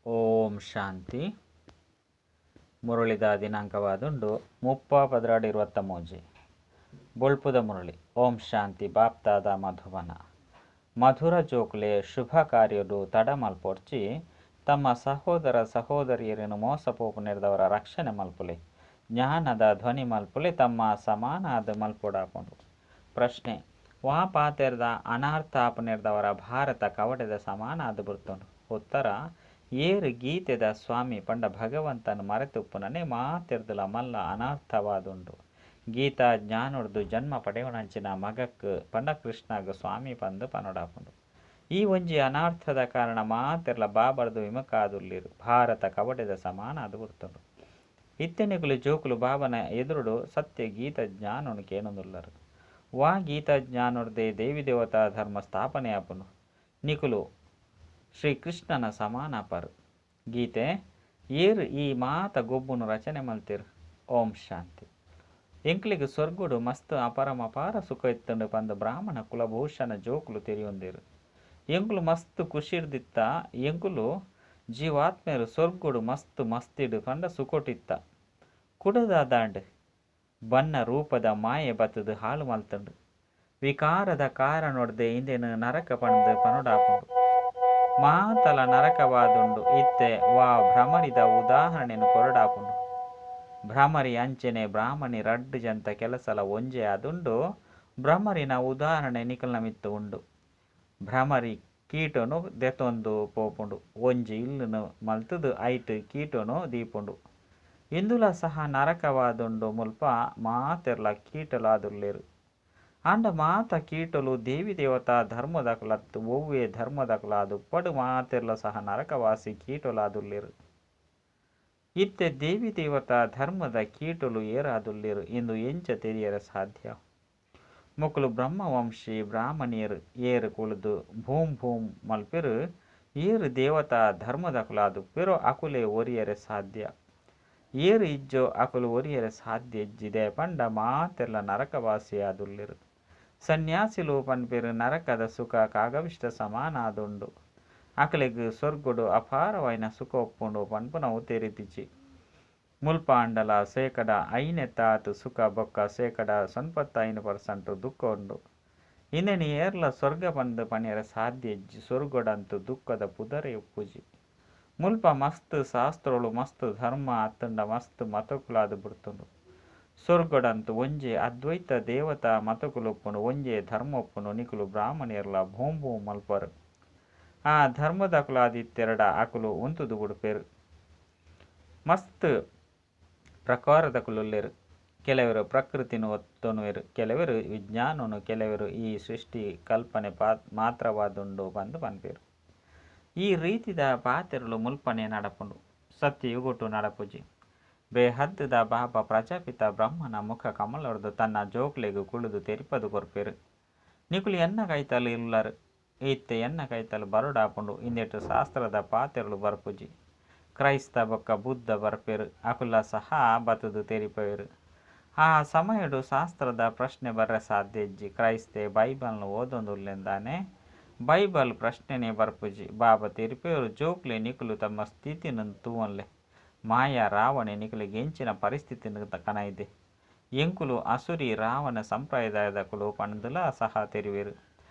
ಓಂ ಶಾಂತಿ. ಮುರಳಿದ ದಿನಾಂಕವಾದುಂಡು 30/12/23. ಬೊಳ್ಪುದ ಮುರಳಿ. ಓಂ ಶಾಂತಿ. ಬಾಪ್ತಾದ ಮಧುಬನ. ಮಧುರ ಜೋಕುಲೆ ಶುಭ ಕಾರ್ಯಡು ತಡ ಮಲ್ಪೊಡ್ಚಿ ತಮ್ಮ ಸಹೋದರ ಸಹೋದರಿಯರನ್ನು ಮೋಸ ಪೋಪುನೆರ್ದವರ ರಕ್ಷಣೆ ಮಲ್ಪುಲೆ. ಜ್ಞಾನದ ಧ್ವನಿ ಮಲ್ಪುಲೆ ತಮ್ಮ ಸಮಾನಾದ ಮಲ್ಪೊಡಾಪುಂಡು. ಪ್ರಶ್ನೆ: ವಾ ಪಾತೆರ್ದ ಅನಾರ್ಥ ಆಪುನೆರ್ದವರ ಭಾರತ ಕವಡೆದ ಸಮಾನಾದ ಬುರ್ತುಂಡು? ಉತ್ತರ: ಏರ್ ಗೀತೆದ ಸ್ವಾಮಿ ಪಂಡ ಭಗವಂತನ ಮರೆತುಪ್ಪುನನೆ ಮಾತೆರ್ದಲ ಮಲ್ಲ ಅನರ್ಥವಾದುಂಡು. ಗೀತಾ ಜ್ಞಾನೊರ್ದು ಜನ್ಮ ಪಡೆಯುನಂಚಿನ ಮಗಕ್ ಪಂಡ ಕೃಷ್ಣಗ್ ಸ್ವಾಮಿ ಪಂದ್ ಪನೊಡಾಪುಂಡು. ಈ ಒಂಜಿ ಅನರ್ಥದ ಕಾರಣ ಮಾತೆರ್ಲ ಬಾಬರ್ದು ವಿಮುಖಾದುಲ್ಲಿರು. ಭಾರತ ಕವಡೆದ ಸಮಾನಾದ ಬುರ್ತುಂಡು. ಇತ್ತೆನಿಕುಲು ಜೋಕುಲು ಬಾಬನ ಎದುರುಡು ಸತ್ಯ ಗೀತಾ ಜ್ಞಾನೊನು ಕೇನೊಂದುಲ್ಲರು. ವಾ ಗೀತಾ ಜ್ಞಾನೊರ್ದೆ ದೇವಿ ದೇವತಾ ಧರ್ಮ ಸ್ಥಾಪನೆ ಆಪುಂಡು. ನಿಕುಲು ಶ್ರೀಕೃಷ್ಣನ ಸಮಾನಪರು. ಗೀತೆ ಏರ್ ಈ ಮಾತ ಗೊಬ್ಬುನು ರಚನೆ ಮಲ್ತೆರು? ಓಂ ಶಾಂತಿ. ಎಂಕ್ಲೆಗ್ ಸ್ವರ್ಗಡು ಮಸ್ತ್ ಅಪರಮಪಾರ ಸುಖ ಇತ್ತುಂಡು ಪಂದ್ ಬ್ರಾಹ್ಮಣ ಕುಲಭೂಷಣ ಜೋಕುಲು ತೆರಿಯೊಂದೆರು. ಎಂಕುಲು ಮಸ್ತ್ ಖುಷಿರ್ದಿತ್ತ. ಎಂಕುಲು ಜೀವಾತ್ಮೆರು ಸ್ವರ್ಗಡು ಮಸ್ತ್ ಮಸ್ತಿಡ್ ಪಂಡ ಸುಖಟಿತ್ತ. ಕುಡದಾದಾಂಡ್ ಬಣ್ಣ ರೂಪದ ಮಾಯೆ ಬತ್ತುದು ಹಾಳು ಮಲ್ತುಂಡು. ವಿಕಾರದ ಕಾರಣೊಡ್ದೆ ಇಂದೆನ್ ನರಕ ಪಂದ್ ಪನೊಡಾಪುಂಡು. ಮಾತಲ ನರಕವಾದುಂಡು. ಇತ್ತೆ ವಾ ಭ್ರಮರಿದ ಉದಾಹರಣೆನ್ ಕೊರೊಡಾಪುಂಡು. ಭ್ರಮರಿ ಅಂಚನೆ ಬ್ರಾಹ್ಮಣಿ ರಡ್ಡ್ ಜಂತ ಕೆಲಸಲ ಒಂಜೇ ಆದುಂಡು. ಭ್ರಮರಿನ ಉದಾಹರಣೆ ನಿಕಲ್ನ ಮಿತ್ತ್ ಉಂಡು. ಭ್ರಮರಿ ಕೀಟನು ದೆತೊಂದು ಪೋಪುಂಡು. ಒಂಜಿ ಇಲ್ಲುನು ಮಲ್ತುದು ಐಟ್ ಕೀಟನು ದೀಪುಂಡು. ಇಂದುಲ ಸಹ ನರಕವಾದುಂಡು. ಮುಲ್ಪ ಮಾತೆರ್ಲ ಕೀಟಲಾದುಲ್ಲೆರ್. ಆಂಡ ಮಾತ ಕೀಟಲು ದೇವಿ ದೇವತಾ ಧರ್ಮದಕುಲತ್. ಒವ್ವೆ ಧರ್ಮದಕುಲಾದುಪ್ಪಡು ಮಾತೆರ್ಲ ಸಹ ನರಕವಾಸಿ ಕೀಟಲಾದುಲ್ಲೆರ್. ಇತ್ತೆ ದೇವಿ ದೇವತಾ ಧರ್ಮದ ಕೀಟಲು ಏರಾದುಲ್ಲೆರ್ ಇಂದು ಎಂಚ ತೆರಿಯರೆ ಸಾಧ್ಯ? ಮೊಕುಲು ಬ್ರಹ್ಮವಂಶಿ ಬ್ರಾಹ್ಮಣಿಯರು. ಏರ್ ಕುಲುದು ಭೂಂ ಭೂಂ ಮಲ್ಪೆರು. ಏರ್ ದೇವತಾ ಧರ್ಮದಕುಲಾದುಪ್ಪೆರೋ ಅಕುಲೇ ಒರಿಯರೆ ಸಾಧ್ಯ. ಏರ್ ಇಜ್ಜೋ ಅಕುಲು ಒರಿಯರೆ ಸಾಧ್ಯ ಇಜ್ಜಿ. ದಾಯೆ ಪಂಡ ಮಾತೆರ್ಲ ನರಕವಾಸಿಯಾದುಲ್ಲೆರ್. ಸನ್ಯಾಸಿಲು ಪನ್ಪೆರ್ ನರಕದ ಸುಖ ಕಾಗವಿಷ್ಟ ಸಮಾನಾದುಂಡು. ಅಕಲೆಗ್ ಸ್ವರ್ಗಡು ಅಪಾರವಾಯಿನ ಸುಖ ಉಪ್ಪುಂಡು ಪನ್ಪುನವು ತೆರಿದಿಜಿ. ಮುಲ್ಪ ಆಂಡಲ 5% ಸುಖ ಬೊಕ್ಕ 95% ದುಃಖ ಉಂಡು. ಇಂದೆನ್ ಏರ್ಲ ಸ್ವರ್ಗ ಪಂದ್ ಪನಿಯರೆ ಸಾಧ್ಯ ಇಜ್ಜಿ. ಸ್ವರ್ಗಡಂತೂ ದುಃಖದ ಪುದರೇ ಉಪ್ಪುಜಿ. ಮುಲ್ಪ ಮಸ್ತ್ ಶಾಸ್ತ್ರಗಳು ಮಸ್ತ್ ಧರ್ಮ ಅತ್ತಂಡ ಮಸ್ತ್ ಮತಕುಲಾದ್ ಬುಡ್ತುಂಡು. ಸ್ವರ್ಗಡಂತೂ ಒಂಜೇ ಅದ್ವೈತ ದೇವತಾ ಮತಕುಲು ಉಪ್ಪುಂಡು. ಒಂಜೇ ಧರ್ಮ ಉಪ್ಪುಂಡು. ನಿಕುಲು ಬ್ರಾಹ್ಮಣಿಯರ್ಲ ಭೂಂ ಭೂಂ ಮಲ್ಪರು. ಆ ಧರ್ಮದಕುಲಾದಿತ್ತೆರಡ ಅಕುಲು ಉಂತುದು ಬುಡ್ಪೆರು. ಮಸ್ತ್ ಪ್ರಕಾರದಕುಲುಲ್ಲೆರ್. ಕೆಲವರು ಪ್ರಕೃತಿನ ಒತ್ತೊನುವೆರು, ಕೆಲವರು ವಿಜ್ಞಾನನು, ಕೆಲವರು ಈ ಸೃಷ್ಟಿ ಕಲ್ಪನೆ ಮಾತ್ರವಾದುಂಡು ಪಂದ್ ಪನ್ಪೆರು. ಈ ರೀತಿದ ಪಾತೆರಲು ಮುಲ್ಪನೆ ನಡಪುಂಡು. ಸತ್ಯಯುಗೊಟು ನಡಪುಜಿ. ಬೇಹದ್ದುದ ಬಾಬಾ ಪ್ರಜಾಪಿತ ಬ್ರಹ್ಮನ ಮುಖ ಕಮಲೊರ್ದು ತನ್ನ ಜೋಕ್ಲೆಗ್ ಕುಳುದು ತೆರಿಪದು ಕೊರ್ಪೆರು. ನಿಕುಲು ಎನ್ನ ಕೈತಲ್ ಉಲ್ಲರ್. ಇತ್ತೆ ಎನ್ನ ಕೈತಲ್ ಬರೊಡಾಪುಂಡು. ಇಂದೆಟ್ ಶಾಸ್ತ್ರದ ಪಾತೆರಲು ಬರ್ಪುಜಿ. ಕ್ರೈಸ್ತ ಬೊಕ್ಕ ಬುದ್ಧ ಬರ್ಪೆರು. ಅಕುಲ ಸಹ ಬತ್ತುದು ತೆರಿಪೆರು. ಆ ಸಮಯಡು ಶಾಸ್ತ್ರದ ಪ್ರಶ್ನೆ ಬರ್ರೆ ಸಾಧ್ಯ ಇಜ್ಜಿ. ಕ್ರೈಸ್ತೆ ಬೈಬಲ್ನ್ ಓದೊಂದುಲ್ಲೆಂದಾನೆ. ಬೈಬಲ್ ಪ್ರಶ್ನೆನೇ ಬರ್ಪುಜಿ. ಬಾಬಾ ತೆರಿಪೆರು ಜೋಕ್ಲೆ ನಿಕುಲು ತಮ್ಮ ಸ್ಥಿತಿನ್ ತೂವೊನ್ಲೆ. ಮಾಯಾ ರಾವಣೆ ನಿಕುಲೆಗ್ ಎಂಚಿನ ಪರಿಸ್ಥಿತಿನ್ ಕನೈದೆ. ಎಂಕುಲು ಅಸುರಿ ರಾವಣ ಸಂಪ್ರದಾಯದಕುಲು ಪಂದುಲ ಸಹ ತೆರಿವೆರು.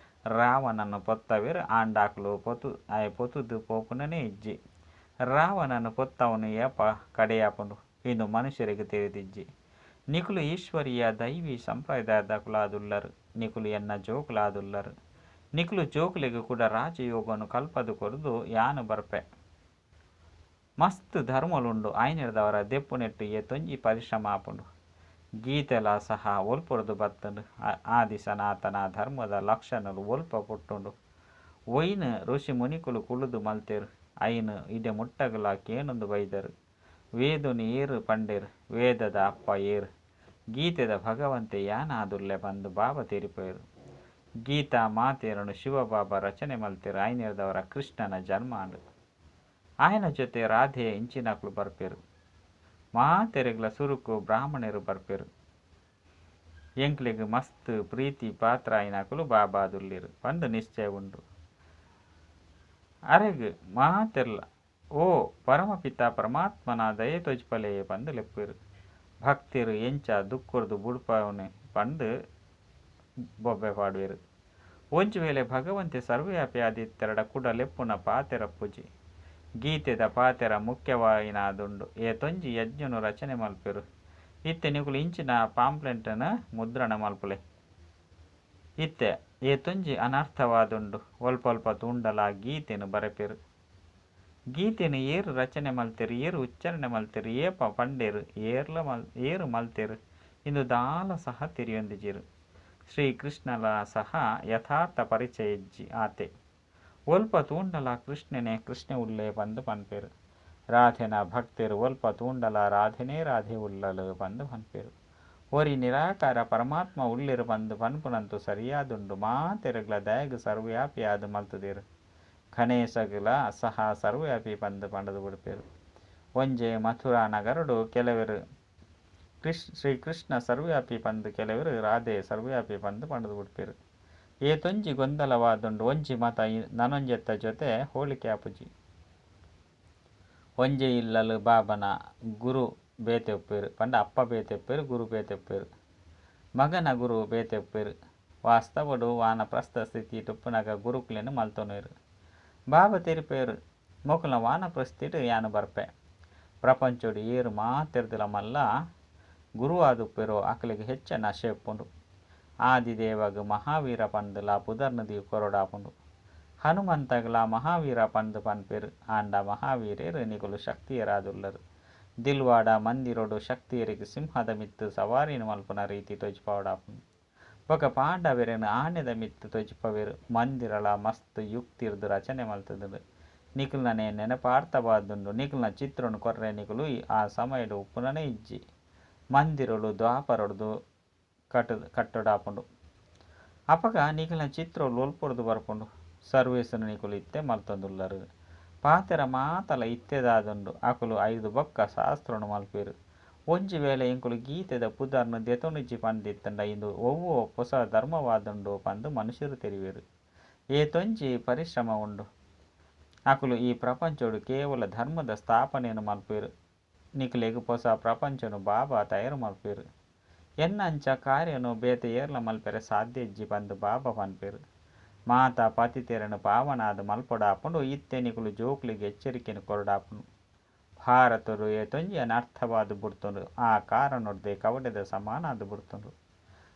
ರಾವಣನ ಪೊತ್ತವೆರ್ ಆಂಡ ಅಕುಲು ಆಯೆ ಪೊತುದು ಪೋಪುನನೇ ಇಜ್ಜಿ. ರಾವಣನ ಪೊತ್ತವನು ಏಪ ಕಡೆಯಾಪುಂಡು ಇಂದು ಮನುಷ್ಯರಿಗೆ ತೆರಿದಿಜ್ಜಿ. ನಿಕುಲು ಈಶ್ವರೀಯ ದೈವಿ ಸಂಪ್ರದಾಯದಕುಲಾದುಲ್ಲರು. ನಿಕುಲು ಎನ್ನ ಜೋಕುಲಾದುಲ್ಲರು. ನಿಕುಲು ಜೋಕುಲೆಗ್ ಕೂಡ ರಾಜಯೋಗನು ಕಲ್ಪದು ಕೊರ್ದು ಯಾನು ಬರ್ಪೆ. ಮಸ್ತ್ ಧರ್ಮಲುಂಡು. ಆಯ್ನೆರ್ದವರ ದೆಪ್ಪುನೆಟ್ಟು ಏತೊಂಜಿ ಪರಿಶ್ರಮ ಆಪುಂಡು. ಗೀತೆಲ ಸಹ ಒಲ್ಪೊರ್ದು ಬತ್ತುಂಡು. ಆದಿ ಸನಾತನ ಧರ್ಮದ ಲಕ್ಷಣಲು ಒಲ್ಪ ಪುಟ್ಟುಂಡು. ಒಯ್ನ್ ಋಷಿ ಮುನಿಕುಲು ಕುಳುದು ಮಲ್ತೆರು. ಐನ್ ಇಡೆ ಮುಟ್ಟಗಲ ಕೇನೊಂದು ಬೈದರು. ವೇದನು ಏರ್ ಪಂಡೆರ್. ವೇದದ ಅಪ್ಪ ಏರ್. ಗೀತೆದ ಭಗವಂತೆ ಯಾನಾದುಲ್ಲೆ ಪಂದ್ ಬಾಬಾ ತೆರಿಪೆರು. ಗೀತಾ ಮಾತೆಯರನ್ನು ಶಿವಬಾಬಾ ರಚನೆ ಮಲ್ತೆರು. ಆಯ್ನೆರ್ದವರ ಕೃಷ್ಣನ ಜನ್ಮ ಆಂಡ್. ಆಯನ ಜೊತೆ ರಾಧೆ ಇಂಚಿನಕುಲು ಬರ್ಪೆರು. ಮಾತೆರೆಗ್ಲ ಸುರುಕು ಬ್ರಾಹ್ಮಣರು ಬರ್ಪೆರು. ಎಂಕ್ಲೆಗ್ ಮಸ್ತ್ ಪ್ರೀತಿ ಪಾತ್ರ ಆಯಿನಕುಲು ಬಾಬಾದುಲ್ಲೆರ್ ಪಂದ್ ನಿಶ್ಚಯ ಉಂಡು. ಅರೆಗ್ ಮಾತೆರ್ಲ ಓ ಪರಮಪಿತ ಪರಮಾತ್ಮನ ದಯೆ ತೋಜಿಪಲೆ ಪಂದ್ ಲೆಪ್ಪುವೆರ್. ಭಕ್ತೆರ್ ಎಂಚ ದುಃಖೊರ್ದು ಬುಡ್ಪಾವುನೆ ಪಂದ್ ಬೊಬ್ಬೆ ಪಾಡುವೆರ್. ಒಂಜಿ ವೇಳೆ ಭಗವಂತೆ ಸರ್ವವ್ಯಾಪಿ ಆದಿತ್ತೆರ್ಡ ಕುಡ ಲೆಪ್ಪುನ ಪಾತೆರ ಇಪ್ಪುಜಿ. ಗೀತೆದ ಪಾತೆರ ಮುಖ್ಯವಾಯಿನಾದುಂಡು. ಏತೊಂಜಿ ಯಜ್ಞೊನು ರಚನೆ ಮಲ್ಪುವೆರ್. ಇತ್ತೆ ನಿಕುಲು ಇಂಚಿನ ಪಾಂಪ್ಲೆಂಟ್ ನ್ ಮುದ್ರಣ ಮಲ್ಪುಲೆ. ಇತ್ತೆ ಏತೊಂಜಿ ಅನರ್ಥವಾದುಂಡು. ಒಲ್ಪೊಲ್ಪ ತೂಂಡಲ ಗೀತೆನ್ ಬರೆಪೆರ್. ಗೀತೆನ್ ಏರ್ ರಚನೆ ಮಲ್ತೆರ್, ಏರ್ ಉಚ್ಚಾರಣೆ ಮಲ್ತೆರ್, ಏಪ ಪಂಡೆರ್, ಏರ್ ಮಲ್ತೆರ್ ಇಂದು ದಾಲ ಸಹ ತೆರಿಯೊಂದಿಜೆರ್. ಶ್ರೀ ಕೃಷ್ಣನ ಸಹ ಯಥಾರ್ಥ ಪರಿಚಯ ಇಜ್ಜಿ ಆತೆ. ಒಲ್ಪ ತೂಂಡಲ ಕೃಷ್ಣನೇ ಕೃಷ್ಣೆ ಉಲ್ಲೆ ಪಂದ್ ಪನ್ಪೆರ್. ರಾಧೆನ ಭಕ್ತೆರ್ ಒಲ್ಪ ತೂಂಡಲ ರಾಧೆನೇ ರಾಧೆ ಉಲ್ಲಲ್ ಪಂದ್ ಪನ್ಪೆರ್. ಒರಿ ನಿರಾಕಾರ ಪರಮಾತ್ಮ ಉಲ್ಲೆರ್ ಪಂದ್ ಪನ್ಪುನಂತು ಸರಿಯಾದುಂಡು. ಮಾತೆರೆಗ್ಲಾ ದಾಯೆಗ್ ಸರ್ವವ್ಯಾಪಿಯಾದ್ ಮಲ್ತುದೆರ್. ಗಣೇಶಗ್ ಲ ಸಹ ಸರ್ವವ್ಯಾಪಿ ಪಂದ್ ಪಂಡುದು ಬುಡ್ಪೆರ್. ಒಂಜೇ ಮಥುರಾ ನಗರಡ್ ಕೆಲವೆರ್ ಶ್ರೀ ಕೃಷ್ಣ ಸರ್ವವ್ಯಾಪಿ ಪಂದ್ ಕೆಲವೆರ್ ರಾಧೆ ಸರ್ವವ್ಯಾಪಿ ಪಂದ್ ಪಂಡುದು ಬುಡ್ಪೆರ್. ಏತೊಂಜಿ ಗೊಂದಲವಾದುಂಡು. ಒಂಜಿ ಮತ ನನೊಂಜೆತ ಜೊತೆ ಹೋಲಿಕೆ ಆಪುಜಿ. ಒಂಜೇ ಇಲ್ಲಲ್ ಬಾಬನ ಗುರು ಬೇತೆ ಉಪ್ಪುವೆರ್ ಪಂಡ ಅಪ್ಪ ಬೇತೆ ಉಪ್ಪುವೆರ್ ಗುರು ಬೇತೆ ಉಪ್ಪುವೆರ್. ಮಗನ ಗುರು ಬೇತೆ ಉಪ್ಪುವೆರ್. ವಾಸ್ತವಡ್ ವಾನಪ್ರಸ್ಥ ಸ್ಥಿತಿಟ್ ಉಪ್ಪುನಗ ಗುರುಕುಲೆನ್ ಮಲ್ತೊನುವೆರ್. ಬಾಬಾ ತೆರಿಪೆರ್ ಮೊಕಲ್ನ ವಾನಪ್ರಸ್ಥಿಡ್ ಯಾನ್ ಬರ್ಪೆ. ಪ್ರಪಂಚೊಡು ಏರ್ ಮಾತೆರ್ದಲ ಮಲ್ಲ ಗುರುವಾದುಪ್ಪೆರೋ ಅಕ್ಲೆಗ್ ಹೆಚ್ಚ ನಶೆ ಉಪ್ಪುಂಡು. ಆದಿದೇವಗ್ ಮಹಾವೀರ ಪಂದುಲ ಪುದರ್ನ್ ಕೊರೊಡಾಪುಂಡು. ಹನುಮಂತಗ್ಲಾ ಮಹಾವೀರ ಪಂದ್ ಪನ್ಪೆರ್. ಆಂಡ ಮಹಾವೀರೆರ್ ನಿಕುಲು ಶಕ್ತಿಯರಾದುಲ್ಲರ್. ದಿಲ್ವಾಡ ಮಂದಿರೊಡು ಶಕ್ತಿಯೆರೆಗ್ ಸಿಂಹದ ಮಿತ್ತ್ ಸವಾರಿನ್ ಮಲ್ಪುನ ರೀತಿ ತೋಜಿಪಾವೊಡಾಪುಂಡು. ಬೊಕ್ಕ ಪಾಂಡವೆರೆನ್ ಆನೆದ ಮಿತ್ತ್ ತೋಜಿಪವೆರ್. ಮಂದಿರಲ ಮಸ್ತ್ ಯುಕ್ತಿರ್ದ್ ರಚನೆ ಮಲ್ತುದುಂಡು. ನಿಕುಲ್ನನೇ ನೆನಪಾರ್ಥವಾದುಂಡು. ನಿಕಲ್ನ ಚಿತ್ರನ್ ಕೊರ್ರೆ ನಿಕುಲು ಆ ಸಮಯಡ್ ಉಪ್ಪುನನೇ ಇಜ್ಜಿ. ಮಂದಿರಲು ದ್ವಾಪರಡ್ದ್ ಕಟ್ಟೊಡಾಪುಂಡು. ಅಪಗ ನಿಕಲ್ನ ಚಿತ್ರಲು ಒಲ್ಪೊರ್ದು ಬರ್ಪುಂಡು. ಸರ್ವಿಸ್ ನ್ ನಿಕುಲು ಇತ್ತೆ ಮಲ್ತೊಂದುಲ್ಲರ್. ಪಾತೆರ ಮಾತಲ ಇತ್ತೆದಾದುಂಡು. ಅಕುಲು ಐರ್ದ್ ಬೊಕ್ಕ ಶಾಸ್ತ್ರನ್ ಮಲ್ಪುವೆರ್. ಒಂಜಿ ವೇಳೆ ಎಂಕುಲು ಗೀತೆದ ಪುದರ್ನ್ ದೆತೊನುಜಿ ಪಂದಿತ್ತುಂಡ ಇಂದು ಒವ್ವೋ ಪೊಸ ಧರ್ಮವಾದುಂಡು ಪಂದ್ ಮನುಷ್ಯರು ತೆರಿವೆರ್. ಏತೊಂಜಿ ಪರಿಶ್ರಮ ಉಂಡು. ಅಕುಲು ಈ ಪ್ರಪಂಚೊಡು ಕೇವಲ ಧರ್ಮದ ಸ್ಥಾಪನೆನ್ ಮಲ್ಪುವೆರ್. ನಿಕಲೆಗ್ ಪೊಸ ಪ್ರಪಂಚನ್ ಬಾಬಾ ತಯಾರು ಮಲ್ಪುವೆರ್. ಎನ್ನಂಚ ಕಾರ್ಯನ್ ಬೇತೆ ಏರ್ಲ ಮಲ್ಪೆರೆ ಸಾಧ್ಯ ಇಜ್ಜಿ ಪಂದ್ ಬಾಬಾ ಪನ್ಪೆರ್. ಮಾತಾ ಪತಿತೆರೆನ್ ಪಾವನಾದ್ ಮಲ್ಪೊಡಾಪುಂಡು. ಇತ್ತೆ ನಿಕುಲು ಜೋಕುಲೆಗ್ ಎಚ್ಚರಿಕೆನ್ ಕೊರೊಡಾಪುಂಡು. ಭಾರತಡ್ ಏತೊಂಜಿ ಅನರ್ಥವಾದ್ ಬುಡ್ತುಂಡು. ಆ ಕಾರಣೊರ್ದೇ ಕವಡೆದ ಸಮಾನಾದ್ ಬುಡ್ತುಂಡು.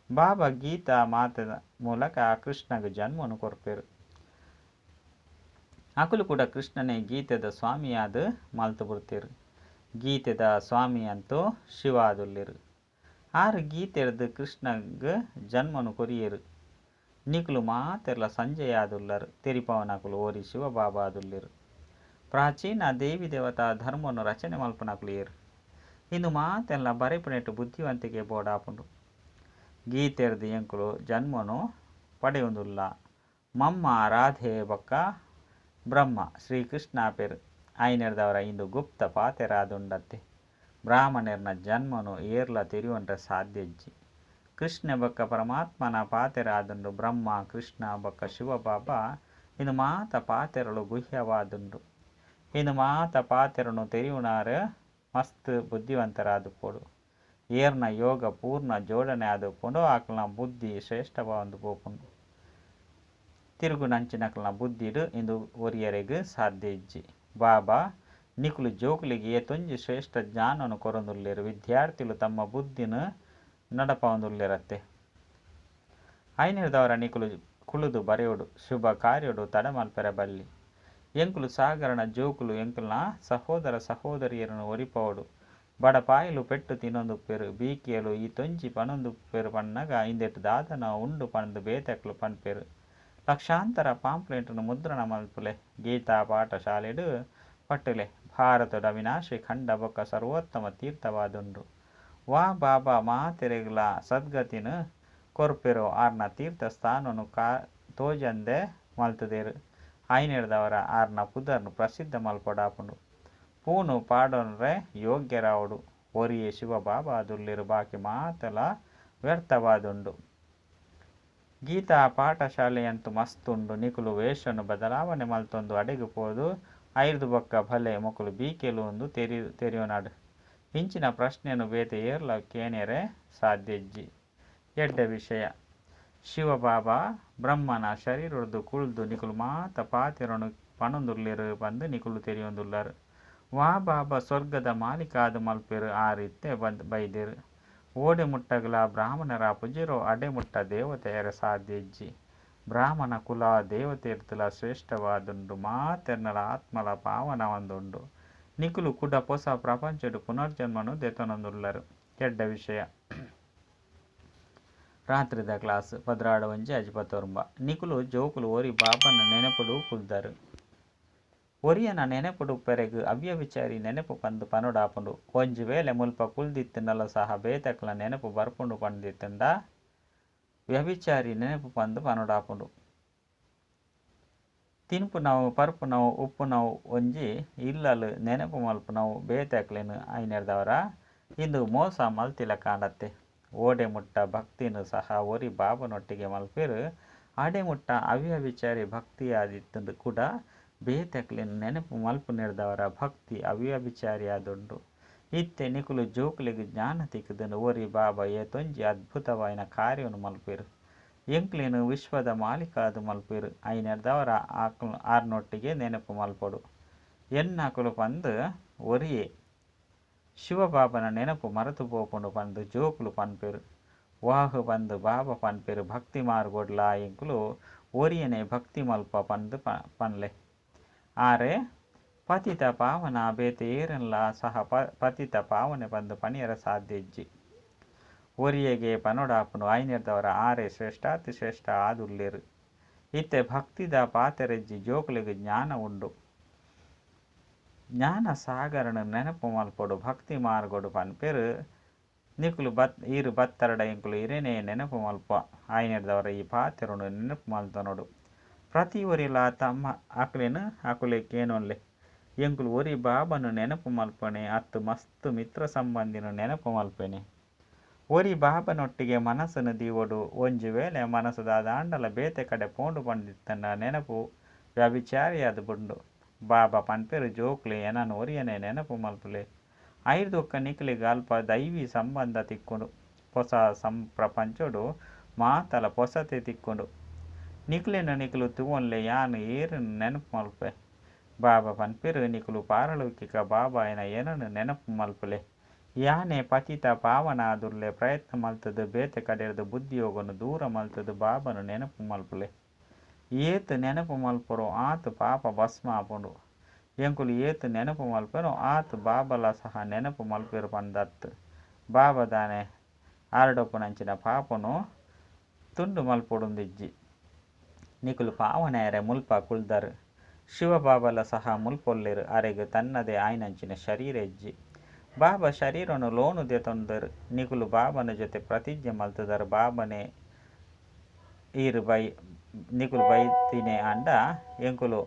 ಬಾಬಾ ಗೀತಾ ಮಾತೆದ ಮೂಲಕ ಕೃಷ್ಣಗ್ ಜನ್ಮನ್ ಕೊರ್ಪೆರ್. ಅಕುಲು ಕೂಡ ಕೃಷ್ಣನೇ ಗೀತೆದ ಸ್ವಾಮಿಯಾದ್ ಮಲ್ತ್ ಬುಡ್ತೆರ್. ಗೀತೆದ ಸ್ವಾಮಿ ಅಂತೂ ಶಿವಾದುಲ್ಲೆರ್. ಆರ್ ಗೀತೆರ್ದ್ ಕೃಷ್ಣಗ್ ಜನ್ಮನ್ ಕೊರಿಯೆರ್. ನಿಕುಲು ಮಾತೆರ್ಲ ಸಂಜೆಯಾದುಲ್ಲರ್. ತೆರಿಪಾವನಕುಲು ಒರಿ ಶಿವ ಬಾಬಾ ಆದುಲ್ಲೆರ್. ಪ್ರಾಚೀನ ದೇವಿ ದೇವತಾ ಧರ್ಮನ್ ರಚನೆ ಮಲ್ಪುನಕುಲು ಏರ್. ಇಂದು ಮಾತೆಲ್ಲ ಬರೆಪುನೆಟ್ ಬುದ್ಧಿವಂತಿಕೆ ಬೋಡಾಪುಂಡು. ಗೀತೆರ್ದ್ ಎಂಕುಲು ಜನ್ಮನು ಪಡೆಯೊಂದುಲ್ಲ. ಮಮ್ಮ ರಾಧೆ ಬೊಕ್ಕ ಬ್ರಹ್ಮ ಶ್ರೀಕೃಷ್ಣ ಆಪೆರ್. ಐನೆರ್ದವರ ಇಂದು ಗುಪ್ತ ಪಾತೆರಾದುಂಡತ್ತೆ. ಬ್ರಾಹ್ಮಣರ್ನ ಜನ್ಮನು ಏರ್ಲ ತೆರಿಯೊನ್ರೆ ಸಾಧ್ಯ ಇಜ್ಜಿ. ಕೃಷ್ಣ ಬೊಕ್ಕ ಪರಮಾತ್ಮನ ಪಾತೆರ ಆದುಂಡು. ಬ್ರಹ್ಮ ಕೃಷ್ಣ ಬೊಕ್ಕ ಶಿವ ಬಾಬಾ ಇಂದು ಮಾತ ಪಾತೆರಲು ಗುಹ್ಯವಾದುಂಡು. ಇಂದು ಮಾತ ಪಾತೆರನು ತೆರಿಯುನಾರ್ ಮಸ್ತ್ ಬುದ್ಧಿವಂತರಾದುಪ್ಪೊಡು. ಏರ್ನ ಯೋಗ ಪೂರ್ಣ ಜೋಡಣೆ ಆದುಪ್ಪುಂಡು ಅಕಲ್ನ ಬುದ್ಧಿ ಶ್ರೇಷ್ಠವಾದ್ ಪೋಪುಂಡು. ತಿರುಗುನಂಚಿನಕಲ್ನ ಬುದ್ಧಿಡ್ ಇಂದು ಒರಿಯರೆಗ್ ಸಾಧ್ಯ ಇಜ್ಜಿ. ಬಾಬಾ ನಿಕುಲು ಜೋಕುಲೆಗ್ ಏತೊಂಜಿ ಶ್ರೇಷ್ಠ ಜ್ಞಾನನ್ ಕೊರೊಂದುಲ್ಲೆರ್. ವಿದ್ಯಾರ್ಥಿಲು ತಮ್ಮ ಬುದ್ಧಿನ್ ನಡಪಾವೊಂದುಲ್ಲೆರತ್ತೆ. ಐನೆರ್ದವರ ನಿಕುಲು ಕುಳುದು ಬರೆಯೊಡು. ಶುಭ ಕಾರ್ಯೊಡು ತಡ ಮಲ್ಪೆರೆ ಬಲ್ಲಿ. ಎಂಕುಲು ಸಾಗರನ ಜೋಕುಲು ಎಂಕಲ್ನ ಸಹೋದರ ಸಹೋದರಿಯರನ್ನು ಒರಿಪಾವೊಡು. ಬಡಪಾಯಿಲು ಪೆಟ್ಟು ತಿನ್ನೊಂದುಪ್ಪೆರ್. ಬೀಕಿಯಲು ಈತೊಂಜಿ ಪನೊಂದುಪ್ಪೆರ್ ಪನ್ನಗ ಇಂದೆಟ್ ದಾದನ ಉಂಡು ಪಂದ್ ಬೇತೆಕ್ಲು ಪನ್ಪೆರ್. ಲಕ್ಷಾಂತರ ಪಾಂಪ್ಲೆಂಟ್ ನ್ ಮುದ್ರಣ ಮಲ್ಪುಲೆ. ಗೀತಾ ಪಾಠಶಾಲೆಡ್ ಪಟ್ಟುಲೆ. ಭಾರತದ ಅವಿನಾಶಿ ಖಂಡ ಬೊಕ್ಕ ಸರ್ವೋತ್ತಮ ತೀರ್ಥವಾದುಂಡು. ವಾ ಬಾಬಾ ಮಾತೆರೆಗ್ಲಾ ಸದ್ಗತಿನ್ ಕೊರ್ಪೆರೋ ಆರ್ನ ತೀರ್ಥ ಸ್ಥಾನನ್ ತೋಜಂದೆ ಮಲ್ತುದೆರ್. ಐನೆರ್ದವರ ಆರ್ನ ಪುದರ್ನ್ ಪ್ರಸಿದ್ಧ ಮಲ್ಪೊಡಾಪುಂಡು. ಪೂನು ಪಾಡೊನ್ರೆ ಯೋಗ್ಯರಾವೊಡು. ಒರಿಯೇ ಶಿವ ಬಾಬಾ ಆದುಲ್ಲೆರ್ ಬಾಕಿ ಮಾತಲ ವ್ಯರ್ಥವಾದುಂಡು. ಗೀತಾ ಪಾಠಶಾಲೆಯಂತೂ ಮಸ್ತ್ ಉಂಡು. ನಿಕುಲು ವೇಷನ್ ಬದಲಾವಣೆ ಮಲ್ತೊಂದು ಅಡೆಗ್ ಪೋದು ಐರ್ದ್ ಬೊಕ್ಕ ಭಲೆ ಮೊಕುಲು ಬೀಕೆಲು ಉಂದು ತೆರಿ ತೆರಿಯೊನಡ್. ಇಂಚಿನ ಪ್ರಶ್ನೆನ್ ಬೇತೆ ಏರ್ಲ ಕೇನೆರೆ ಸಾಧ್ಯ ಇಜ್ಜಿ. ಎಡ್ಡೆ ವಿಷಯ. ಶಿವಬಾಬಾ ಬ್ರಹ್ಮನ ಶರೀರೊರ್ದು ಕುಲ್ದು ನಿಕುಲು ಮಾತ ಪಾತೆರೊನು ಪನೊಂದುಲ್ಲೆರ್ ಪಂದ್ ನಿಕುಲು ತೆರಿಯೊಂದುಲ್ಲರ್. ವಾ ಬಾಬಾ ಸ್ವರ್ಗದ ಮಾಲೀಕ ಆದ್ ಮಲ್ಪುವೆರ್ ಆರ್ ಇತ್ತೆ ಬೈದೆರ್. ಓಡೆ ಮುಟ್ಟಗ್ಲಾ ಬ್ರಾಹ್ಮಣರಾಪುಜೆರೋ ಅಡೆ ಮುಟ್ಟ ದೇವತೆ ಆಯೆರೆ ಸಾಧ್ಯ ಇಜ್ಜಿ. ಬ್ರಾಹ್ಮಣ ಕುಲ ದೇವತೆರ್ದ್ಲ ಶ್ರೇಷ್ಠವಾದುಂಡು. ಮಾತೆರ್ನಲ ಆತ್ಮಲ ಪಾವನವಾದುಂಡು. ನಿಕುಲು ಕುಡ ಪೊಸ ಪ್ರಪಂಚಡ್ ಪುನರ್ಜನ್ಮನ್ ದೆತೊನೊಂದುಲ್ಲರ್. ಎಡ್ಡೆ ವಿಷಯ. ರಾತ್ರಿದ ಕ್ಲಾಸ್ 12 ಒಂಜಿ ಅಜಿಪತ್ತೊರ್ಂಬ ನಿಕುಲು ಜೋಕುಲು ಒರಿ ಬಾಬನ ನೆನೆಪುಡು ಕುಲ್ದರ್. ಒರಿಯನ ನೆನೆಪುಡುಪ್ಪೆರೆಗ್ ಅವ್ಯಭಿಚಾರಿ ನೆನಪು ಪಂದ್ ಪನೊಡಾಪುಂಡು. ಒಂಜಿ ವೇಳೆ ಮುಲ್ಪ ಕುಲ್ದಿತ್ತ್ಂಡಲ ಸಹ ಬೇತೆಕ್ಲೆನ ನೆನಪು ಬರ್ಪುಂಡು ಪಂದಿತ್ತ್ಂಡ ವ್ಯಭಿಚಾರಿ ನೆನಪು ಪಂದ್ ಪನೊಡಾಪುಂಡು. ತಿನ್ಪುನವು ಪರ್ಪುನವು ಉಪ್ಪುನವು ಒಂಜಿ ಇಲ್ಲಲ್ ನೆನಪು ಮಲ್ಪುನವು ಬೇತೆಕ್ಲೆನ್ ಐನೆರ್ದಾವರ ಇಂದು ಮೋಸ ಮಲ್ತಿಲಕಾಂಡತ್ತೆ. ಓಡೆ ಮುಟ್ಟ ಭಕ್ತಿನ್ ಸಹ ಒರಿ ಬಾಬನೊಟ್ಟಿಗೆ ಮಲ್ಪುವೆರ್ ಅಡೆ ಮುಟ್ಟ ಅವ್ಯಭಿಚಾರಿ ಭಕ್ತಿಯಾದಿತ್ತುಂಡು ಕುಡ ಬೇತೆಕ್ಲೆನ್ ನೆನಪು ಮಲ್ಪುನೆರ್ದಾವರ ಭಕ್ತಿ ಅವ್ಯಭಿಚಾರಿ ಆದುಂಡು. ಇತ್ತೆ ನಿಕುಲು ಜೋಕುಲೆಗ್ ಜ್ಞಾನ ತಿಕ್ಕ್ದ್ಂಡ್ ಒರಿ ಬಾಬಾ ಏತೊಂಜಿ ಅದ್ಭುತವಾಯಿನ ಕಾರ್ಯನ್ ಮಲ್ಪುವೆರ್. ಎಂಕ್ಲೆನ್ ವಿಶ್ವದ ಮಾಲೀಕ ಆದ್ ಮಲ್ಪುವೆರ್. ಐನೆರ್ದಾವರ ಆರ್ನೊಟ್ಟಿಗೆ ನೆನಪು ಮಲ್ಪೊಡು. ಎನ್ನಕುಲು ಪಂದ್ ಒರಿಯೇ. ಶಿವಬಾಬನ ನೆನಪು ಮರತು ಪೋಪುಂಡು ಪಂದ್ ಜೋಕುಲು ಪನ್ಪೆರ್. ವಾಹ್ ಪಂದ್ ಬಾಬಾ ಪನ್ಪೆರ್ ಭಕ್ತಿ ಮಾರ್ಗೊಡ್ಲಾ ಎಂಕುಲು ಒರಿಯನೇ ಭಕ್ತಿ ಮಲ್ಪ ಪಂದ್ ಪನ್ಲೆ. ಆರೇ ಪತಿತ ಪಾವನ ಬೇತೆ ಏರೆನ್ಲಾ ಸಹ ಪತಿತ ಪಾವನೆ ಪಂದ್ ಪನಿಯೆರೆ ಸಾಧ್ಯ ಇಜ್ಜಿ. ಒರಿಯಗೆ ಪನೊಡಾಪುಂಡು ಐನೆರ್ದಾವರ ಆರೇ ಶ್ರೇಷ್ಠಾತಿ ಶ್ರೇಷ್ಠ ಆದುಲ್ಲೆರ್. ಇತ್ತೆ ಭಕ್ತಿದ ಪಾತೆರಜ್ಜಿ ಜೋಕುಲೆಗ್ ಜ್ಞಾನ ಉಂಡು. ಜ್ಞಾನ ಸಾಗರನ್ ನೆನಪು ಮಲ್ಪೊಡು ಭಕ್ತಿ ಮಾರ್ಗೊಡು ಪನ್ಪೆರ್. ನಿಕುಲು ಬತ್ ಈರ್ ಬತ್ತರ್ಡ ಎಂಕುಲು ಇರೆನೇ ನೆನಪು ಮಲ್ಪ ಐನೆರ್ದಾವರ ಈ ಪಾತೆರೊನು ನೆನಪು ಮಲ್ತೊನೊಡು. ಪ್ರತಿ ಒರಿಲ ತಮ್ಮ ಅಕ್ಲೆನ್ ಅಕುಲೇ ಕೇನೊನ್ಲೆ. ಎಂಕುಲು ಒರಿ ಬಾಬಾನ ನೆನಪು ಮಲ್ಪನೆ ಅತ್ತ್ ಮಸ್ತ್ ಮಿತ್ರ ಸಂಬಂಧಿನ ನೆನಪು ಮಲ್ಪೆನೆ. ಒರಿ ಬಾಬನೊಟ್ಟಿಗೆ ಮನಸ್ಸನ್ನು ದೀವೊಡು. ಒಂಜಿ ವೇಳೆ ಮನಸ್ಸು ದಾದಾಂಡಲ ಬೇತೆ ಕಡೆ ಪೋಂಡು ಪಂದಿತ್ತಂಡ ನೆನಪು ವ್ಯಭಿಚಾರಿಯಾದ್ ಬುಂಡು. ಬಾಬಾ ಪನ್ಪೆರ್ ಜೋಕ್ಲೆ ಎನನ್ ಒರಿಯನೇ ನೆನಪು ಮಲ್ಪುಲೆ. ಐರ್ದೊಕ್ಕ ನಿಕ್ಲೆಗ್ ಅಲ್ಪ ದೈವಿ ಸಂಬಂಧ ತಿಕ್ಕುಂಡು. ಪೊಸ ಪ್ರಪಂಚೊಡು ಮಾತಲ ಪೊಸತೆ ತಿಕ್ಕುಂಡು. ನಿಕ್ಲೆನ ನಿಕುಲು ತೂವೊನ್ಲೆ ಯಾನ್ ಏರೆನ್ ನೆನಪು ಮಲ್ಪೆ. ಬಾಬಾ ಪನ್ಪೆರ್ ನಿಕುಲು ಪಾರಲೌಕಿಕ ಬಾಬಾ ಆಯಿನ ಎನನ್ ನೆನಪು ಮಲ್ಪುಲೆ. ಯಾನೇ ಪತಿತ ಪಾವನ ಆದುಲ್ಲೆ ಪ್ರಯತ್ನ ಮಲ್ತುದು ಬೇತೆ ಕಡೆರ್ದ್ ಬುದ್ಧಿಯೋಗನು ದೂರ ಮಲ್ತುದು ಬಾಬಾನ ನೆನಪು ಮಲ್ಪುಲೆ. ಏತ್ ನೆನಪು ಮಲ್ಪುವರೋ ಆತ್ ಪಾಪ ಭಸ್ಮ ಆಪುಂಡು. ಎಂಕುಲು ಏತ್ ನೆನಪು ಮಲ್ಪೆನೋ ಆತ್ ಬಾಬಲ ಸಹ ನೆನಪು ಮಲ್ಪೆರು ಪಂದತ್. ಬಾಬಾ ದಾನೆ ಆರ್ಡಪ್ಪುನಂಚಿನ ಪಾಪನು ತುಂಡು ಮಲ್ಪೊಡುಂದಿಜ್ಜಿ. ನಿಕುಲು ಪಾವನೆಯರೆ ಮುಲ್ಪ ಕುಲ್ದರ್. ಶಿವಬಾಬಲ ಸಹ ಮುಲ್ಪೊಲ್ಲೆರ್ ಅರೆಗ್ ತನ್ನದೇ ಆಯಿನಂಚಿನ ಶರೀರ ಇಜ್ಜಿ. ಬಾಬಾ ಶರೀರನು ಲೋನ್ ದೆತೊಂದೆರ್. ನಿಕುಲು ಬಾಬನ ಜೊತೆ ಪ್ರತಿಜ್ಞೆ ಮಲ್ತುದರ್ ಬಾಬನೇ ಈರ್ ಬೈ ನಿಕುಲು ಬೈದಿನೇ ಆಂಡ ಎಂಕುಲು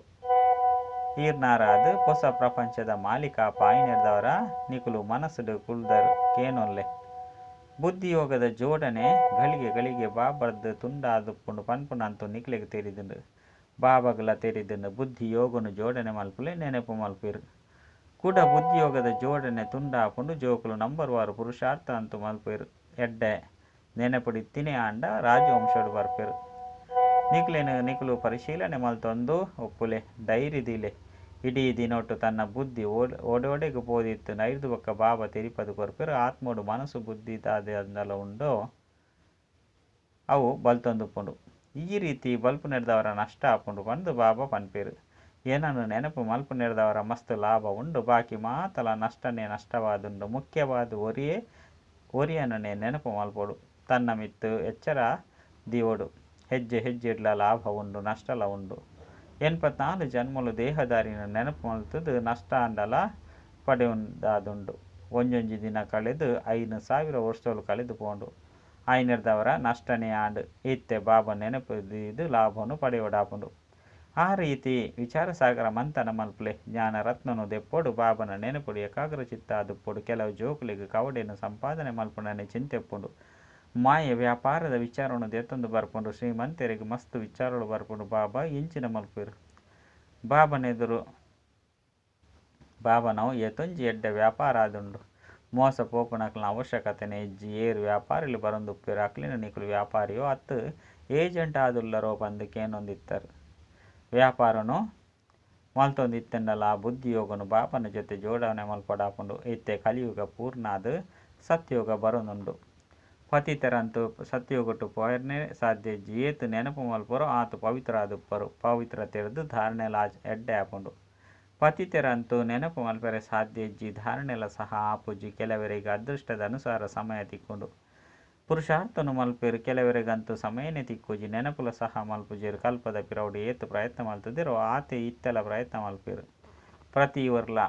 ಈರ್ನಾರಾದ್ ಪೊಸ ಪ್ರಪಂಚದ ಮಾಲೀಕ ಆಯಿನೆರ್ದಾವರ ನಿಕುಲು ಮನಸ್ಸುಡು ಕುಲ್ದರ್ ಕೇನೊನ್ಲೆ. ಬುದ್ಧಿಯೋಗದ ಜೋಡಣೆ ಗಳಿಗೆ ಗಳಿಗೆ ಬಾಬರ್ದ್ ತುಂಡಾದುಪ್ಪುಂಡು ಪನ್ಪುನಂತೂ ನಿಕ್ಲೆಗ್ ತೆರಿದುಂಡು. ಬಾಬಾಗ್ಲ ತೆರಿದುಂಡು ಬುದ್ಧಿ ಯೋಗನು ಜೋಡಣೆ ಮಲ್ಪುಲೆ ನೆನಪು ಮಲ್ಪುವೆರ್. ಕುಡ ಬುದ್ಧಿಯೋಗದ ಜೋಡಣೆ ತುಂಡಾಪುಂಡು ಜೋಕುಲು ನಂಬರ್ ವಾರು ಪುರುಷಾರ್ಥ ಅಂತೂ ಮಲ್ಪುವೆರ್. ಎಡ್ಡೆ ನೆನಪುಡಿತ್ತಿನೇ ಆಂಡ ರಾಜವಂಶೋಡು ಬರ್ಪೆರ್. ನಿಕ್ಲೆನ್ ನಿಕುಲು ಪರಿಶೀಲನೆ ಮಲ್ತೊಂದು ಉಪ್ಪುಲೆ ಡೈರಿ ದೀಲೆ. ಇಡೀ ದಿನೊಟ್ಟು ತನ್ನ ಬುದ್ಧಿ ಓಡೋಡೆಗ್ ಪೋದಿತ್ತು ಐರ್ದ್ ಬೊಕ್ಕ ಬಾಬಾ ತೆರಿಪದು ಕೊರ್ಪೆರ್. ಆತ್ಮೋಡು ಮನಸ್ಸು ಬುದ್ಧಿ ದಾದ ಉಂಡೋ ಅವು ಬಲ್ತೊಂದುಪ್ಪುಂಡು. ಈ ರೀತಿ ಬಲ್ಪುನೆರ್ದಾವರ ನಷ್ಟ ಆಪುಂಡು ಪಂದ್ ಬಾಬಾ ಪನ್ಪೆರ್. ಎನನ್ ನೆನಪು ಮಲ್ಪುನೆರ್ದಾವರ ಮಸ್ತ್ ಲಾಭ ಉಂಡು. ಬಾಕಿ ಮಾತಲ ನಷ್ಟನೇ ನಷ್ಟವಾದುಂಡು. ಮುಖ್ಯವಾದ ಒರಿಯೇ ಒರಿಯನನೇ ನೆನಪು ಮಲ್ಪೊಡು. ತನ್ನ ಮಿತ್ತ್ ಎಚ್ಚರ ದೀವೊಡು. ಹೆಜ್ಜೆ ಹೆಜ್ಜೆಡ್ಲ ಲಾಭ ಉಂಡು ನಷ್ಟಲ ಉಂಡು. 84 ಜನ್ಮಲು ದೇಹದಾರಿನ ನೆನಪು ಮಲ್ತುದು ನಷ್ಟ ಆಂಡಲ ಪಡೆಯುವುದಾದುಂಡು. ಒಂಜೊಂಜಿ ದಿನ ಕಳೆದು 5000 ವರ್ಷಗಳು ಕಳೆದು ಪೋಂಡು. ಐನೆರ್ದಾವರ ನಷ್ಟನೇ ಆಂಡ್. ಇತ್ತೆ ಬಾಬಾ ನೆನಪು ದೀದ್ ಲಾಭವನ್ನು ಪಡೆಯೊಡಾಪುಂಡು. ಆ ರೀತಿ ವಿಚಾರಸಾಗರ ಮಂಥನ ಮಲ್ಪುಲೆ. ಜ್ಞಾನ ರತ್ನನು ದೆಪ್ಪೊಡು. ಬಾಬನ ನೆನಪುಡು ಏಕಾಗ್ರ ಚಿತ್ತ ಆದುಪ್ಪೊಡು. ಕೆಲವು ಜೋಕುಲೆಗ್ ಕವಡೆನ್ ಸಂಪಾದನೆ ಮಲ್ಪುನನೆ ಚಿಂತೆ ಉಪ್ಪುಂಡು. ಮಾಯೆ ವ್ಯಾಪಾರದ ವಿಚಾರವನ್ನು ದೆತ್ತೊಂದು ಬರ್ಪುಂಡು. ಶ್ರೀಮಂತೆರೆಗ್ ಮಸ್ತ್ ವಿಚಾರಗಳು ಬರ್ಪುಂಡು. ಬಾಬಾ ಎಂಚಿನ ಮಲ್ಪುವೆರ್ ಬಾಬನೆದುರು ಬಾಬನವು ಏತೊಂಜಿ ಎಡ್ಡೆ ವ್ಯಾಪಾರ ಆದುಂಡು. ಮೋಸ ಪೋಪುನಕಲ್ನ ಅವಶ್ಯಕತೆನೇ ಇಜ್ಜಿ. ಏರ್ ವ್ಯಾಪಾರಿಲು ಬರೊಂದುಪ್ಪುವೆರ್ ಅಕ್ಲೆನ್ ನಿಕುಲು ವ್ಯಾಪಾರಿಯೋ ಅತ್ತ್ ಏಜೆಂಟ್ ಆದುಲ್ಲರೋ ಪಂದ್ ಕೇನೊಂದಿತ್ತರ್. ವ್ಯಾಪಾರೊನು ಮಲ್ತೊಂದಿತ್ತ್ಂಡಲಾ ಬುದ್ಧಿಯೋಗನು ಬಾಬನ ಜೊತೆ ಜೋಡಣೆ ಮಲ್ಪೊಡಾಪುಂಡು. ಇತ್ತೆ ಕಲಿಯುಗ ಪೂರ್ಣ ಆದ್ ಸತ್ಯಯುಗ ಬರೊಂದುಂಡು. ಪತಿತೆರಂತೂ ಸತ್ಯಯುಗಟ್ ಪೋಯೆರೆನೇ ಸಾಧ್ಯ ಇಜ್ಜಿ. ಏತ್ ನೆನಪು ಮಲ್ಪುವರೋ ಆತ್ ಪವಿತ್ರ ಆದುಪ್ಪರು. ಪವಿತ್ರತೆಡ್ದ್ ಧಾರಣೆಲಾ ಎಡ್ಡೆ ಆಪುಂಡು. ಪತಿತೆರಂತೂ ನೆನಪು ಮಲ್ಪೆರೆ ಸಾಧ್ಯ ಇಜ್ಜಿ. ಧಾರಣೆಲ ಸಹ ಆಪುಜಿ. ಕೆಲವರೆಗ್ ಅದೃಷ್ಟದ ಅನುಸಾರ ಸಮಯ ತಿಕ್ಕುಂಡು. ಪುರುಷಾರ್ಥನು ಮಲ್ಪೆರ್. ಕೆಲವರೆಗಂತೂ ಸಮಯನೇ ತಿಕ್ಕುಜಿ. ನೆನಪುಲ ಸಹ ಮಲ್ಪುಜೆರ್. ಕಲ್ಪದ ಪಿರವುಡು ಏತ್ ಪ್ರಯತ್ನ ಮಲ್ತುದೆರೋ ಆತೆ ಇತ್ತೆಲ ಪ್ರಯತ್ನ ಮಲ್ಪೆರ್. ಪ್ರತಿ ವರ್ಲ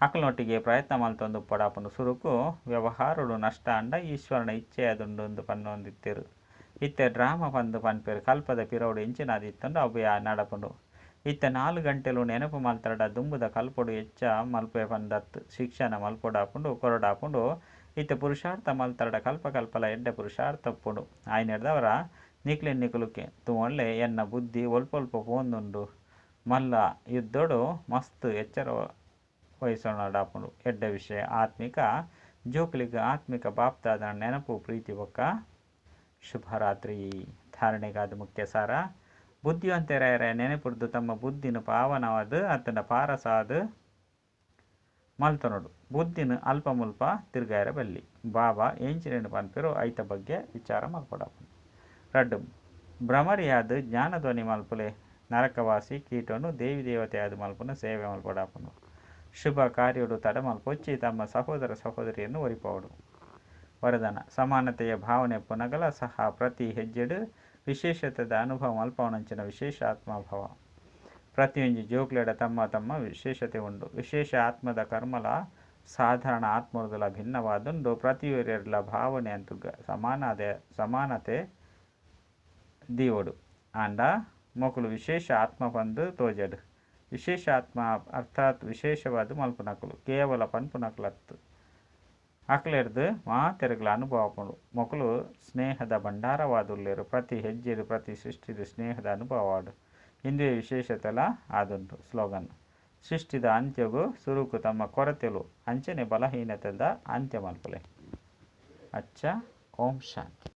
ಅಕಲ್ನೊಟ್ಟಿಗೆ ಪ್ರಯತ್ನ ಮಲ್ತೊಂದು ಉಪ್ಪೊಡಾಪುಂಡು. ಸುರುಕು ವ್ಯವಹಾರೊಡು ನಷ್ಟ ಆಂಡ ಈಶ್ವರನ ಇಚ್ಛೆ ಆದುಂಡು ಪನ್ನೊಂದಿತ್ತೆರ್. ಇತ್ತೆ ಡ್ರಾಮಾ ಪಂದ್ ಪನ್ಪೆರ್. ಕಲ್ಪದ ಪಿರವುಡು ಎಂಚಿನ ಆದಿತ್ತುಂಡೋ ಅವ್ವೇ ನಡಪುಂಡು. ಇತ್ತೆ 4 ಗಂಟೆಲು ನೆನಪು ಮಲ್ತಡ ದುಂಬುದ ಕಲ್ಪೊಡು ಎಚ್ಚ ಮಲ್ಪುವೆ ಪಂದತ್ ಶಿಕ್ಷಣ ಮಲ್ಪೊಡಾಪುಂಡು ಕೊರೊಡಾಪುಂಡು. ಇತ್ತೆ ಪುರುಷಾರ್ಥ ಮಲ್ತಡ ಕಲ್ಪ ಕಲ್ಪಲ ಎಡ್ಡೆ ಪುರುಷಾರ್ಥ ಉಪ್ಪುಂಡು. ಆಯಿನೆಡ್ದಾವರ ನಿಕ್ಲೆನ್ ನಿಕುಲು ತೂವೊನ್ಲೆ ಎನ್ನ ಬುದ್ಧಿ ಒಲ್ಪೊಲ್ಪ ಪೋವೊಂದುಂಡು. ಮಲ್ಲ ಯುದ್ಧೊಡು ಮಸ್ತ್ ಎಚ್ಚರ ವಹಿಸೊನೊಡಾಪುಂಡು. ಎಡ್ಡೆ ವಿಷಯ ಆತ್ಮಿಕ ಜೋಕುಲೆಗ್ ಆತ್ಮಿಕ ಬಾಪ್ದಾದನ ನೆನಪು ಪ್ರೀತಿ ಬೊಕ್ಕ ಶುಭರಾತ್ರಿ. ಧಾರಣೆಗಾದ ಮುಖ್ಯ ಸಾರ ಬುದ್ಧಿವಂತೆರಾಯರ ನೆನಪುರ್ದು ತಮ್ಮ ಬುದ್ಧಿನ ಪಾವನವಾದ್ ಅತ್ತಂಡ ಪಾರಸಾದ್ ಮಲ್ತೊನೊಡು. ಬುದ್ಧಿನ ಅಲ್ಪ ಮುಲ್ಪ ತಿರ್ಗಾಯರ ಬಲ್ಲಿ. ಬಾಬಾ ಎಂಚಿನ ಪನ್ಪೆರೋ ಐತ ಬಗ್ಗೆ ವಿಚಾರ ಮಲ್ಪೊಡಾಪುಂಡು. ರಡ್ಡ್ ಭ್ರಮರಿಯಾದ್ ಜ್ಞಾನಧ್ವನಿ ಮಲ್ಪುಲೆ. ನರಕವಾಸಿ ಕೀಟನು ದೇವಿ ದೇವತೆಯಾದ್ ಮಲ್ಪುನ ಸೇವೆ ಮಲ್ಪೊಡಾಪುಂಡು. ಶುಭ ಕಾರ್ಯೊಡು ತಡ ಮಲ್ಪೊಚ್ಚಿ ತಮ್ಮ ಸಹೋದರ ಸಹೋದರಿಯನ್ನು ಒರಿಪಾವೊಡು. ವರದಾನ ಸಮಾನತೆಯ ಭಾವನೆ ಪುನಗಲ ಸಹ ಪ್ರತಿ ಹೆಜ್ಜೆಡು ವಿಶೇಷತೆದ ಅನುಭವ ಮಲ್ಪವನಂಚಿನ ವಿಶೇಷ ಆತ್ಮಭಾವ. ಪ್ರತಿಯೊಂಜಿ ಜೋಕ್ಲೆಡ ತಮ್ಮ ತಮ್ಮ ವಿಶೇಷತೆ ಉಂಡು. ವಿಶೇಷ ಆತ್ಮದ ಕರ್ಮಲ ಸಾಧಾರಣ ಆತ್ಮರ್ದುಲ ಭಿನ್ನವಾದುಂಡು. ಪ್ರತಿಯೊರಿಯರ್ಲ ಭಾವನೆ ಅಂತೂ ಸಮಾನತೆ ದೀವೊಡು. ಆಂಡ ಮೊಕುಲು ವಿಶೇಷ ಆತ್ಮ ಪಂದ್ ತೋಜಡ್. ವಿಶೇಷ ಆತ್ಮ ಅರ್ಥಾತ್ ವಿಶೇಷವಾದ ಮಲ್ಪುನಕುಲು ಕೇವಲ ಪನ್ಪುನಕುಲತ್. ಅಕ್ಲೆಡ್ದ್ ಮಾತೆರ್ಗ್ಲ ಅನುಭವ ಆಪುಂಡು. ಮೊಕುಲು ಸ್ನೇಹದ ಭಂಡಾರವಾದುಲ್ಲೆರ್. ಪ್ರತಿ ಹೆಜ್ಜೆಡ್ ಪ್ರತಿ ಸೃಷ್ಟಿಡ್ ಸ್ನೇಹದ ಅನುಭವ ಆವಡ್. ಇಂದುವೇ ವಿಶೇಷತೆಲ ಆದುಂಡು. ಸ್ಲೋಗನ್ ಸೃಷ್ಟಿದ ಅಂತ್ಯಗು ಸುರುಕು ತಮ್ಮ ಕೊರತೆಲು ಅಂಚನೆ ಬಲಹೀನತೆದ ಅಂತ್ಯ ಮಲ್ಪುಲೆ. ಅಚ್ಚ ಓಂ ಶಾಂತಿ.